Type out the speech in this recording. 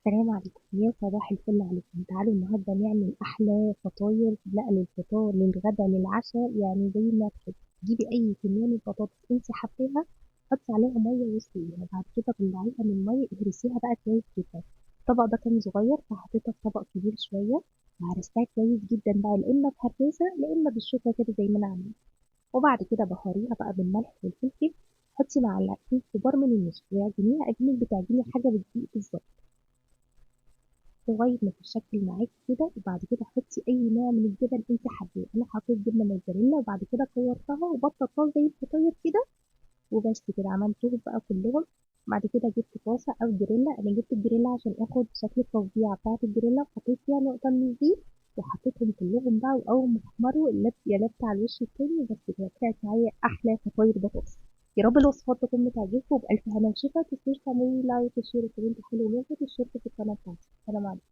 السلام عليكم، يا صباح الفل عليكم. تعالوا النهارده نعمل احلى فطاير، لا للفطار للغدا للعشاء، يعني زي ما تحبي. جيبي اي كمية من البطاطس انت حباها، حطي عليها مية واسلقيها، بعد كده طلعيها من المية اهرسيها بقى كويس جدا. الطبق ده كان صغير فحطيتها في طبق كبير شوية، وهرستها كويس جدا بقى، لا اما بهراسه لا اما بالشوكة كده زي ما انا عملت. وبعد كده بهريها بقى بالملح والفلفل، حطي معلقتين كبار من النشا واعجنيها اكنك بتعجني حاجة بالدقيق بالظبط لغاية ما تتشكل معاكي كده. وبعد كده حطي اي نوع من الجبن انت حباه، انا حطيت جبنه موتزاريلا وبعد كده كورتها وبططتها زي الفطاير كده وبس كده، عملتهم بقى كلهم. بعد كده جبت طاسه او جريلا، انا جبت الجريلا عشان اخد شكل التوزيعه بتاعه الجريلا، وحطيت فيها نقطة من الزيت وحطيتهم كلهم بقى، واول ما احمروا قلبت على الوش التاني وبس كده، طلعت معايا احلى فطاير بطاطس. يا رب الوصفات تكون بتعجبكم، وبألف هنا وشفا. متنسوش تعملوا like و share و comment حلو وممكن تشتركوا في القناة بتاعتي. سلام عليكم.